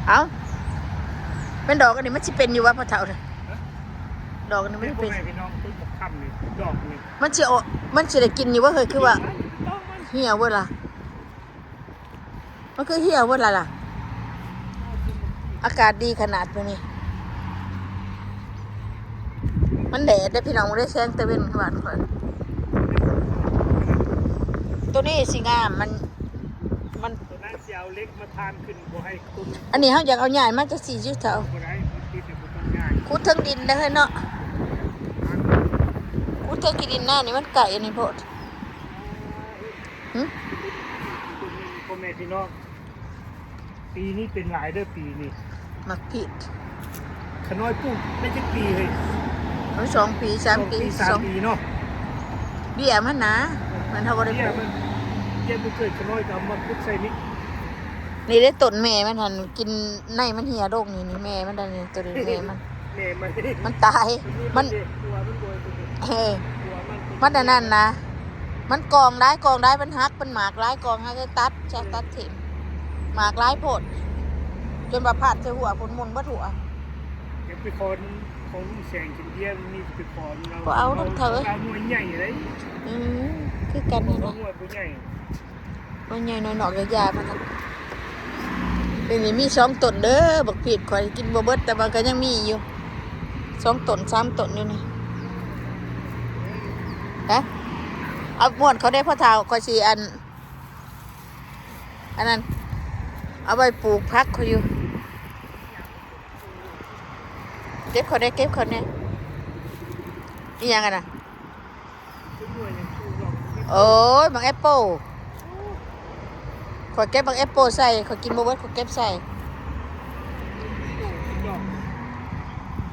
ເອົ້າ ແມ່ນດອກອັນນີ້ມັນຊິເປັນຢູ່ວະພໍ່ເຖົ້າ? ຮະ? ດອກອັນນີ້ມັນຊິເປັນ ນີ້ພໍ່ແມ່ພີ່ນ້ອງ ຕົ້ນບັກຄຳນີ້ ດອກນີ້ ມັນຊິອອກ ມັນຊິໄດ້ກິນຢູ່ບໍ່ເຮີ້ຍ? ຄືວ່າ ມັນຊິໄປຕ້ອງມັນ ເຫ່ຍເບິດລະ ມັນຄືເຫ່ຍເບິດລະລະ. ອາກາດດີຂະໜາດມື້ນີ້ ມັນແດດເດ້ພີ່ນ້ອງ ບໍ່ໄດ້ແສງຕາເວັນຄືບ້ານຂ້ອຍ. ໂຕນີ້ຊິງາມ ມັນ ມັນ ໂຕນັ້ນຊິເອົາເຫຼັກມາທານຂຶ້ນ ບໍ່ໃຫ້ຕົ້ນ ອັນນີ້ເຮົາຢາກເອົາຍ້າຍມາຈັກສີ່ຈຸດເທົ່າ ບໍ່ໄດ້ ມັນຕິດແລ້ວບໍ່ຕ້ອງຍ້າຍ ຂຸດເທິງດິນເດ້ເຮີ້ຍເນາະ ຂຸດເທິງຂີ້ດິນນານີ້ ມັນໃກ້ອັນນີ້ໂພດ. ຫຶ? ພໍ່ແມ່ພີ່ນ້ອງ ປີນີ້ເປັນຫຼາຍເດີ ປີນີ້ ໝາກພີດ ຂະນ້ອຍປູກໄດ້ຈັກປີເຮີ້ຍ? ເອົາສອງປີ ສາມປີ ສອງປີ ສາມປີເນາະ ເບ້ຍມັນນະ ມັນເຮົາບໍ່ໄດ້ ເບ້ຍມັນ ເບ້ຍບໍ່ເກີດ ຂະນ້ອຍກໍເອົາມາຂຸດໃສ່ນີ້. ນີ້ເດ້ຕົ້ນແມ່ມັນຫັ້ນ ກິນໃນມັນເຫ່ຍລົງນີ້ ນີ້ແມ່ມັນໄດ໋ນີ້ ໂຕນີ້ແມ່ມັນ ແມ່ມັນ ມັນຕາຍ ມັນ ເອີ ມັນອັນນັ້ນນະ ມັນກອງໄດ້ ກອງໄດ້ ມັນຫັກ ມັນໝາກຫຼາຍ ກອງຫາກຕັດ ຈະຕັດຖິ້ມ ໝາກຫຼາຍໂພດ ຈົນວ່າພາດໃສ່ຫົວພຸ້ນ ໝຸ່ນເບິດຫົວ. ຢ່າໄປຂໍຂອງລຸງແສງກິນເບຍ ມີແຕ່ໄປຂໍນຳລາວ ບໍ່ເອົາດອກເຖົ້າເອີຍ ເອົາໜ່ວຍໃຫຍ່ເດ້ ອື ຄືກັນຫັ້ນນະ ໜ່ວຍບໍ່ໃຫຍ່ ໜ່ວຍໃຫຍ່ໜ່ວຍນອກ ຢ່າໆ ມັນ ນີ້ມີສອງຕົ້ນເດີ ບັກພີດຂ້ອຍກິນບໍ່ເບິດ ແຕ່ວ່າກໍຍັງມີຢູ່ ສອງຕົ້ນ ສາມຕົ້ນຢູ່ນີ້ ຮະ ເອົາມ້ວນເຂົາໄດ້ພໍ່ເຖົ້າ ຂ້ອຍຊິອັນ ອັນນັ້ນ ເອົາໄວ້ປູກຜັກຂ້ອຍຢູ່ ເກັບເຂົາແດ່ ເກັບເຂົາແດ່ ອີ່ຫຍັງຫັ້ນນະ? ໂອ້ຍ ໝາກແອັບເປິ້ນ ຂ້ອຍເກັບໝາກແອັບເປິ້ນໃສ່ ຂ້ອຍກິນບໍ່ເບິດ ຂ້ອຍເກັບໃສ່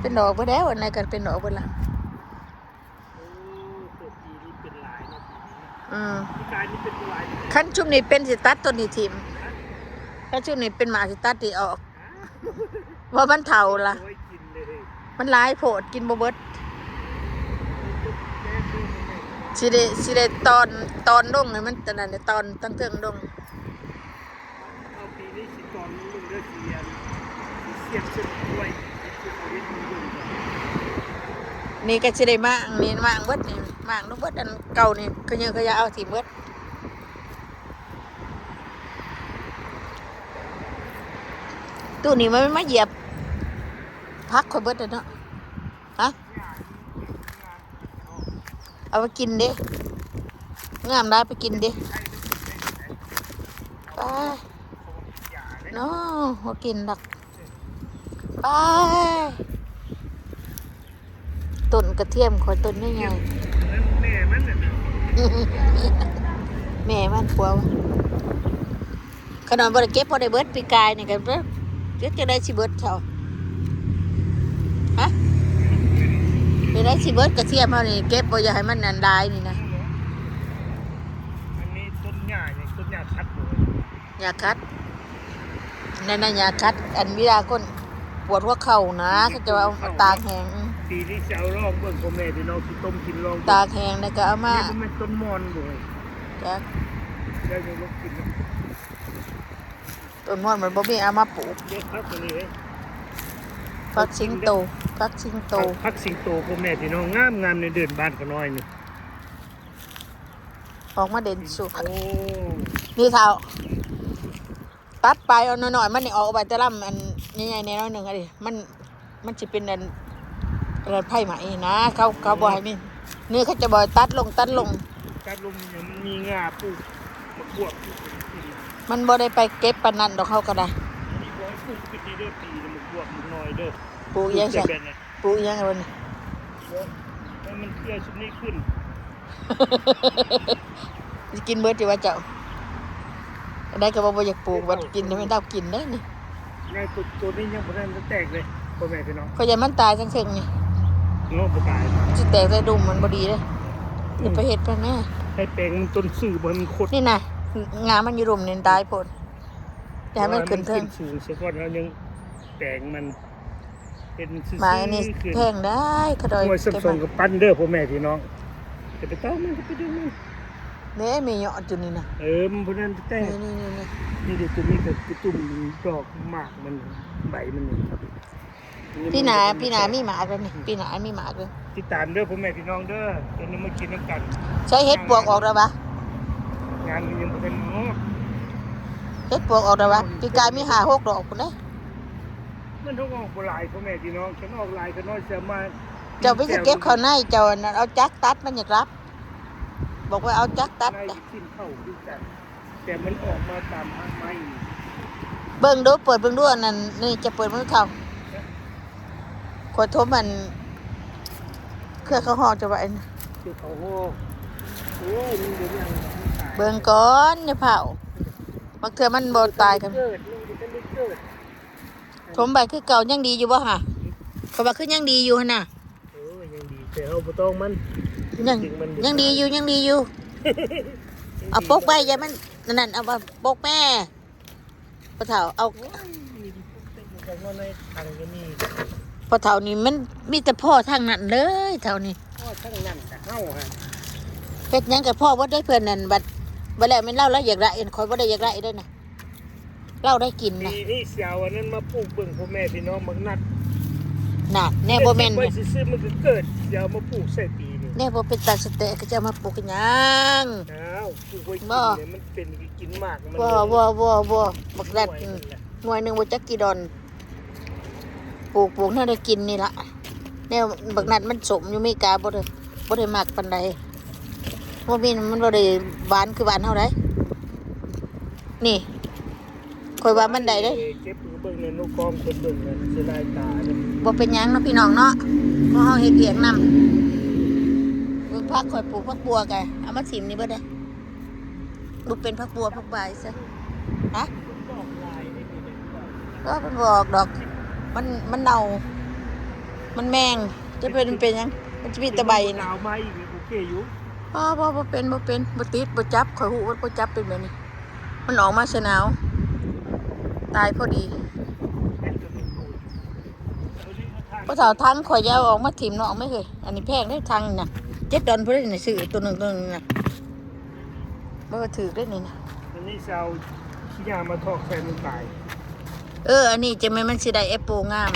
ເປັນດອກເບິດແລ້ວ ອັນໃດກໍເປັນດອກເບິດລະ ໂອ້ ປີນີ້ເປັນຫຼາຍເນາະ ປີນີ້ເນາະ ອື ປີກາຍນີ້ເປັນຫຼາຍ ຄັນຊຸມນີ້ເປັນຊິຕັດຕົ້ນນີ້ຖິ້ມ ຮະ ຄັນຊຸມນີ້ເປັນໝາກຊິຕັດນີ້ອອກ ວ່າມັນເຖົ້າລະ ມັນຫຼາຍໂພດ ກິນບໍ່ເບິດ ຊິໄດ້ ຊິໄດ້ຕອນ ຕອນລົງໃຫ້ມັນ ອັນນັ້ນ ຕອນຕັ້ງເທິງລົງ ເອົາປີນີ້ຊິຕອນລົງເດີ ຊິອັນ ຊິສຽບເສັ້ນກ້ວຍ ຊິເຮັດມັນເບິ່ງກ່ອນ ນີ້ກໍຊິໄດ້ມ້າງ ນີ້ມ້າງເບິດ ນີ້ມ້າງລົງເບິດ ອັນເກົ່ານີ້ຂະເຍີຂະຢາເອົາຖິ້ມເບິດ. ຕູ້ນີ້ມັນມາຢຽບຜັກຂ້ອຍເບິດແລ້ວເນາະ ຮະ ເອົາໄປກິນເດ້ ງາມຫຼາຍ ໄປກິນເດ້ ໄປເນາະ ບໍ່ກິນດອກ ໄປ. ຕົ້ນກະທຽມຂ້ອຍຕົ້ນໃຫຍ່ໆ ແມ່ມັນນະ ແມ່ມັນ ຜົວມັນ ຂະນ້ອຍບໍ່ໄດ້ເກັບ ບໍ່ໄດ້ເບິດ ປີກາຍນີ້ກໍເກັບ ເກັບຈັ່ງໃດຊິເບິດເທົ່າ ຮະ ຈັ່ງໃດຊິເບິດກະທຽມເຮົານີ້ ເກັບບໍ່ຢາກໃຫ້ມັນອັນຫຼາຍນີ້ນະ ມັນມີຕົ້ນຫຍ້າຫຍັງ ຕົ້ນຫຍ້າຄັດບໍ່? ຫຍ້າຄັດ ນັ້ນນະ ຫຍ້າຄັດ ອັນເວລາຄົນປວດຫົວເຂົ່ານະ ເຂົາເຈົ້າເອົາຕາກແຫ້ງ ອື ປີນີ້ຊິເອົາລອງເບິ່ງ ພໍ່ແມ່ພີ່ນ້ອງ ຊິຕົ້ມກິນລອງເບິ່ງ ຕາກແຫ້ງແລ້ວກໍເອົາມາ ນີ້ບໍ່ແມ່ນຕົ້ນໝອນບໍ່? ຈັກ ແລ້ວຍັງລົກກິນເນາະ ຕົ້ນໝອນມັນບໍ່ມີ ເອົາມາປູກ ເດ້ ຜັກອັນນີ້ເດ້ ຜັກສິງໂຕ ຜັກສິງໂຕ ເອົາຜັກສິງໂຕ ພໍ່ແມ່ພີ່ນ້ອງ ງາມໆ ໃນເດີ່ນບ້ານຂະນ້ອຍນີ້. ອອກມາເດັ່ນສຸດ ໂອ້ ນີ້ເຖົ້າ ຕັດປາຍເອົາໜ້ອຍໆ ມັນນີ້ ອອກໄວ້ແຕ່ລຳອັນໃຫຍ່ໆ ແດ່ໜ້ອຍໜຶ່ງ ອັນນີ້ມັນ ມັນຊິເປັນອັນ ອັນນັ້ນ ໄຟໄໝ້ນະ ເຂົາ ເຂົາບໍ່ໃຫ້ມີ ນີ້ເຂົາຈະບໍ່ໃຫ້ຕັດລົງ ຕັດລົງ ຕັດລົງ ມັນມີຫຍ້າປູກ ໝາກບວບ ມັນບໍ່ໄດ້ໄປເກັບປານນັ້ນດອກ ເຮົາກໍໄດ້ ນີ້ບໍ່ໃຫ້ປູກຄືດີເດີ ປີນີ້ ໝາກບວບ ໝາກໜ້ອຍເດີ ປູກຫຍັງຊະ? ປູກຫຍັງວະນີ້? ໃຫ້ມັນເຄືອຊຸມນີ້ຂຶ້ນ ຊິກິນເບິດຕິວ່າເຈົ້າ? ອັນໃດກໍວ່າບໍ່ຢາກປູກ ບັດກິນໃຫ້ມັນດາວກິນໄດ໋ນີ້ ໃນໂຕ ໂຕນີ້ຍັງບໍ່ທັນຈະແຕກເລີຍ ພໍ່ແມ່ພີ່ນ້ອງ ຂ້ອຍຢ້ານມັນຕາຍທັງເທິງນີ້ ເນາະ ບໍ່ຕາຍ ຊິແຕກໃສ່ດຸ່ມມັນບໍ່ດີເດ້ ອືມ ຢ່າໄປເຮັດມັນນະ ໃຫ້ແປງມັນຕົ້ນຊື່ບໍ່ໃຫ້ມັນຄົດ ນີ້ນະ ງາມັນຢູ່ດຸ່ມນີ້ຕາຍໂພດ ຢ່າໃຫ້ມັນຂຶ້ນເທິງ ໃຫ້ມັນຂຶ້ນສູງຊະກ່ອນ ເຮົາຍັງແປງມັນ ເຫັນຊື່ໆ ໝາກອັນນີ້ແພງໄດ໋ ຂະດອຍ ໂອ້ຍ ສຳສອງກະປັນເດີ ພໍ່ແມ່ພີ່ນ້ອງ ຢ່າໄປຕ້ອງມັນ ຢ່າໄປດຶງມັນ ແມ່ ແມ່ເຍາະຢູ່ນີ້ນະ ເອີ ມັນບໍ່ທັນແຕກ ນີ້ໆໆ ນີ້ເດ້ ຕົວນີ້ກໍຄືຕຸ່ມດອກໝາກມັນ ໃບມັນນີ້. ປີໜ້າ ປີໜ້າມີໝາກແລ້ວນີ້ ປີໜ້າມີໝາກເດ້. ຕິດຕາມເດີພໍ່ແມ່ພີ່ນ້ອງເດີ ດຽວນີ້ມາກິນນຳກັນ. ໃສ່ເຫັດປວກອອກແລ້ວຫວາ? ງານນີ້ຍັງບໍ່ທັນອອກ. ເຫັດປວກອອກແລ້ວຫວາ? ປີກາຍມີຫ້າຫົກດອກພຸ້ນເດ້. ມັນຕ້ອງອອກບໍ່ຫຼາຍພໍ່ແມ່ພີ່ນ້ອງ ຄັນອອກຫຼາຍກໍນ້ອຍ ຊິເອົາມາ. ເຈົ້າໄປເກັບເຂົ້າໃນ ເຈົ້າອັນນັ້ນ ເອົາຈັກຕັດ ມັນຢາກລັບ. ບອກວ່າເອົາຈັກຕັດ ໃນກິນເຂົ້າຄືກັນ ແຕ່ມັນອອກມາຕາມຮາກໄມ້. ເບິ່ງດູ ເປີດເບິ່ງດູ ອັນນັ້ນ ນີ້ຈະເປີດເບິ່ງເຂົ້າ. ຂ້ອຍຖົມອັນ ເຄືອເຂົ້າຮອກຈະວ່າອັນ ຄືເຂົ້າຮອກ. ໂອ້ຍ ມັນບໍ່ມີຫຍັງ ເບິ່ງກ່ອນ ຢ່າເຜົາ ບາງເທື່ອມັນບໍ່ຕາຍກັນ. ເກີດ ມັນບໍ່ທັນໄດ້ເກີດ. ຖົມໄປຄືເກົ່າ ຍັງດີຢູ່ບໍ່ຫະ? ຂ້ອຍວ່າຄືຍັງດີຢູ່ຫັ້ນນະ. ເອີ ຍັງດີ ແຕ່ເຮົາບໍ່ຕ້ອງມັນ. ຍັງ ຍັງດີຢູ່ ຍັງດີຢູ່. ເອົາປົກໄວ້ ຢ່າມັນນັ້ນ ເອົາມາປົກແມ່ພໍ່ເຖົ້າ. ເອົາ ໂອ້ຍ ຈັກໜ້ອຍໃນຖັງກໍມີ. ພໍ່ເຖົ້ານີ້ມັນມີແຕ່ພໍ່ທັງນັ້ນເລີຍ ເຖົ້ານີ້. ພໍ່ທັງນັ້ນ ແຕ່ເຮົາຫັ້ນ ເຮັດຫຍັງກໍພໍເບິດເດ້ ເພື່ອນນັ້ນ. ບັດ ບັດແລ້ວແມ່ນລາວ ລາວຢາກໄດ້ ຂ້ອຍບໍ່ໄດ້ຢາກໄດ້ເດ້ນະ. ລາວໄດ້ກິນນະ. ປີນີ້ຊິເອົາອັນນັ້ນມາປູກເບິ່ງ ພໍ່ແມ່ພີ່ນ້ອງ ໝາກນັດ. ນະ ແນວບໍ່ແມ່ນ ເກັບໄວ້ຊື່ໆ ມັນກໍເກີດ ຊິເອົາມາປູກໃສ່ປີນີ້. ແນວບໍ່ເປັນຕາສະແຕະ ກໍຈະເອົາມາປູກເຮັດຫຍັງ? ອ້າວ ປູກໄວ້ກິນ ບໍ່ ນີ້ ມັນເປັນກິນໝາກມັນ. ບໍ່ ບໍ່ ບໍ່ ບໍ່ ໝາກນັດ ໜ່ວຍໜຶ່ງ ອືມ ໜ່ວຍໜຶ່ງບໍ່ຈັກກີ່ດອນ. ປູກ ປູກແນວໄດ້ກິນນີ້ລະ. ແນວບັກນັດມັນສົ້ມ ຢູ່ເມກາບໍ່ໄດ້ ບໍ່ໄດ້ມັກປານໃດ. ບໍ່ມີ ມັນບໍ່ໄດ້ຫວານຄືບ້ານເຮົາໃດ໋. ນີ້ ຂ້ອຍວ່າມັນໄດ້ເດ້. ເກັບເບິ່ງໃນນົກກອງ ເພິ່ນເບິ່ງນັ້ນຊິລາຍຕາເດ້. ບໍ່ເປັນຫຍັງເນາະ ພີ່ນ້ອງເນາະ ເພາະເຮົາເຮັດວຽກນຳ. ເບິ່ງຜັກ ຂ້ອຍປູກຜັກບົວກະເອົາມາຖິ້ມນີ້ເບິດເດ້. ບໍ່ເປັນຜັກບົວຜັກບາຍຊະ. ຮະ? ເອີ ມັນບໍ່ອອກດອກ. ມັນ ມັນເນົ່າ ມັນແມງ ຈະເປັນ ເປັນຫຍັງ? ມັນຈະມີແຕ່ໃບ. ເອົາມາອີກນີ້ໂອເຄຢູ່. ອໍ ບໍ່ ບໍ່ເປັນ ບໍ່ເປັນ ບໍ່ຕິດ ບໍ່ຈັບ. ຂ້ອຍຮູ້ວ່າບໍ່ຈັບ ເປັນແບບນີ້. ມັນອອກມາຊະໜາວ ຕາຍພໍດີ. ພໍ່ເຖົ້າ ຖັງຂ້ອຍຢ່າເອົາອອກມາຖິ້ມເນາະ ອອກມາເຮີ້ຍ. ອັນນີ້ແພງເດ້ ຖັງນີ້ນະ ເຈັດດອນພຸ້ນເດ້ນີ້ ຊື້ຕົວໜຶ່ງ ຕົວໜຶ່ງນະ. ບໍ່ຖືກເດ້ນີ້ນະ. ອັນນີ້ຊິເອົາຂີ້ຫຍ້າມາຖອກໃສ່ມັນຕາຍ. ເອີ ອັນນີ້ຈັ່ງແມ່ນມັນຊິໄດ້ແອັບໂປງາມ.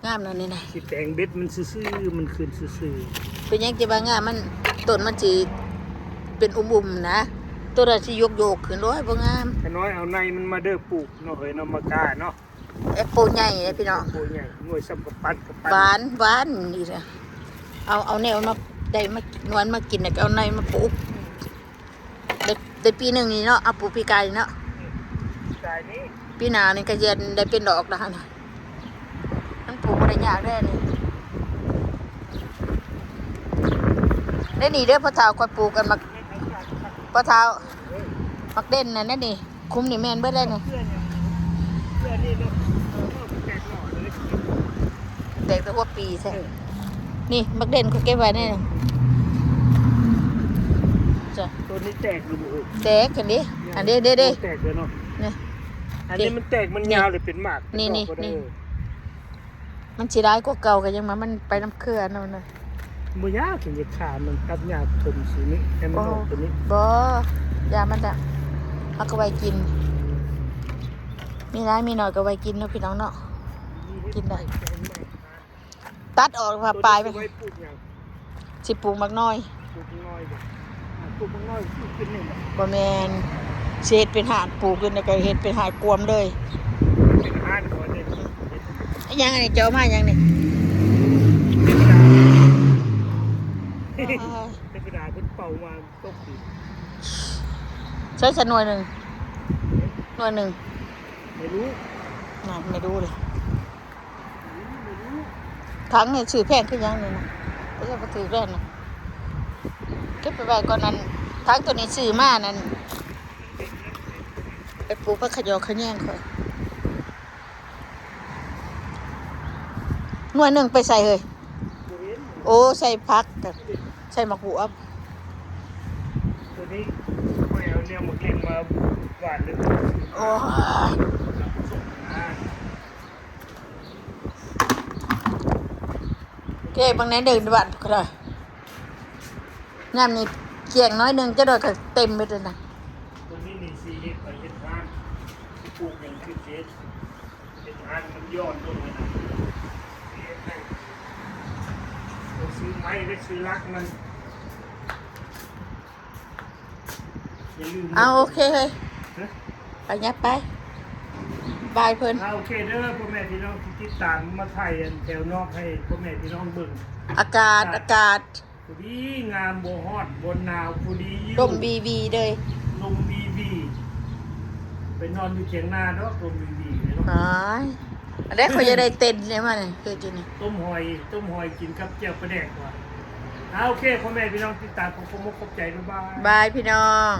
ງາມນະນີ້ນະ. ຊິແປງເບັດມັນຊື່ໆ ມັນຂຶ້ນຊື່ໆ. ເປັນຫຍັງຈະວ່າງາມ? ມັນ ຕົ້ນມັນຊິເປັນອຸ່ມໆນະ ຕົ້ນມັນຊິໂຍກໆຂຶ້ນ. ໂອ້ຍ ບໍ່ງາມ. ຂະນ້ອຍເອົາໃນມັນມາເດີ ປູກເນາະເອີຍເນາະ ໝາກກ້າເນາະ. ແອັບໂປໃຫຍ່ເດ້ພີ່ນ້ອງ ແອັບໂປໃຫຍ່ ໜ່ວຍສ່ຳກຳປັ້ນ ກຳປັ້ນ. ຫວານ ຫວານອີກ. ເອົາ ເອົາແນວມາ ໄດ້ມາ ນວນມາກິນ ແລ້ວກໍເອົາໃນມາປູກ. ໄດ້ ໄດ້ປີໜຶ່ງນີ້ເນາະ ເອົາປູກປີກາຍນີ້ເນາະ. ປີກາຍນີ້ ປີໜ້ານີ້ກໍຊິໄດ້ເປັນດອກແລ້ວຫັ້ນນະ. ມັນປູກບໍ່ໄດ້ຍາກເດ້ນີ້. ໄດ້ນີ້ເດີພໍ່ເຖົ້າ ຂ້ອຍປູກອັນໝາກ ພໍ່ເຖົ້າ ໝາກເດັ່ນນັ້ນ ໄດ້ນີ້. ຄຸ້ມນີ້ແມ່ນເບິດແລ້ວນີ້. ເພື່ອນີ້ເນາະ ເອີ ແຕກໜໍ່ເລີຍ ແຕກແຕ່ຫົວປີແທ້. ເອີ ນີ້ໝາກເດັ່ນຂ້ອຍເກັບໄວ້ນີ້. ຈ້ະ ໂຕນີ້ແຕກຫຼືບໍ່ເອີຍ? ແຕກຫັ້ນເດ້ ອັນເດ້ ເດ້ ເດ້ ແຕກແລ້ວເນາະ. ນີ້ ອັນນີ້ມັນແຕກ ມັນຍາວເລີຍ ເປັນໝາກ ນີ້ ນີ້ ນີ້. ມັນຊິຫຼາຍກວ່າເກົ່າກໍຍັງວ່າມັນໄປນຳເຄືອນຳນະ. ບໍ່ຍາກ ເຫັນຢາກຂ້າມັນ ຕັດຫຍ້າຖົມຊື່ນີ້ ໃຫ້ມັນອອກຕົວນີ້. ບໍ່ ບໍ່ ຢ່າມັນລະ ເຮົາກໍໄວ້ກິນ ມີຫຼາຍມີໜ້ອຍກໍໄວ້ກິນເນາະ ພີ່ນ້ອງເນາະ. ກິນໄດ້ ຕັດອອກວ່າປາຍໄປ. ຊິປູກຫຍັງ? ຊິປູກໝາກນ້ອຍ. ປູກໝາກນ້ອຍເດ້. ອ່າ ປູກໝາກນ້ອຍ ປູກຂຶ້ນນີ້ບໍ່? ບໍ່ແມ່ນ ຊິເຮັດເປັນຮ້ານ ປູກຂຶ້ນແລ້ວກໍເຮັດເປັນຮ້ານກວມເລີຍ. ເປັນຮ້ານບໍ່ໄດ້. ອີຫຍັງອັນນີ້? ເຈົ້າເອົາມາຫຍັງນີ້? ເທວະດາ. ອ່າ ເທວະດາເພິ່ນເປົ່າມາຕົກ. ໃຊ້ຊະໜ່ວຍໜຶ່ງ ໜ່ວຍໜຶ່ງ. ໄມ່ຮູ້ ນະ ໄມ່ຮູ້ເລີຍ. ຖັງນີ້ຊື້ແພງຄືຫຍັງນີ້ນະ ບໍ່ໃຊ່ວ່າຖືກແລ້ວນະ. ເກັບໄປໄວ້ກ່ອນ ອັນຖັງໂຕນີ້ຊື້ມານັ້ນ ໄປປູກຜັກຂະຫຍອກຂະແຍງຂ້ອຍ. ໜ່ວຍໜຶ່ງໄປໃສເຮີ້ຍ? ໂອ້ ໃສ່ຜັກ ໃສ່ໝາກບວບ. ໂຕນີ້ຂ້ອຍເອົາແນວໝາກເຫຼັ້ນມາຫວ່ານເລີຍ. ໂອ້ຍ ເກບາງແນວເດີນຫວ່ານກໍໄດ້. ຍາມນີ້ກ້ຽງໜ້ອຍໜຶ່ງ ຈັກໜ້ອຍກໍເຕັມເບິດແລ້ວນະ. ໂຕນີ້ນີ້ຊິເຮັດໄປເຮັດ ຄືເຮັດ ເຮັດໃຫ້ມັນຍ້ອນລົງໄປນຳ ເຮັດໃຫ້ ບໍ່ຊື້ໄມ້ໄດ້ ຊື້ຫຼັກມັນ ຢ່າລືມ ເອົາ ໂອເຄເຮີ້ຍ ຮະ ໄປ ຫຍັບໄປ ບາຍເພິ່ນ ເອົາ ໂອເຄເດີ ພໍ່ແມ່ພີ່ນ້ອງທີ່ຕິດຕາມ ມາຖ່າຍອັນແຖວນອກໃຫ້ພໍ່ແມ່ພີ່ນ້ອງເບິ່ງ ອາກາດ ອາກາດ ພໍດີງາມ ບໍ່ຮ້ອນບໍ່ໜາວ ພໍດີຢູ່ ລົມວີໆເລີຍ ລົມວີໆ ໄປນອນຢູ່ຖຽງນາດອກ ລົມວີໆເລີຍເນາະ ອ້າຍ ອັນໃດຂ້ອຍຢາກໄດ້ເຕັນເດ້ມານີ້ ຄືຢູ່ນີ້ ຕົ້ມຫອຍ ຕົ້ມຫອຍກິນກັບແຈ່ວປາແດກວ່າ ອ່າ ໂອເຄ ພໍ່ແມ່ພີ່ນ້ອງຕິດຕາມ ຂໍຂອບອົກຂອບໃຈ ບາຍບາຍ ບາຍພີ່ນ້ອງ.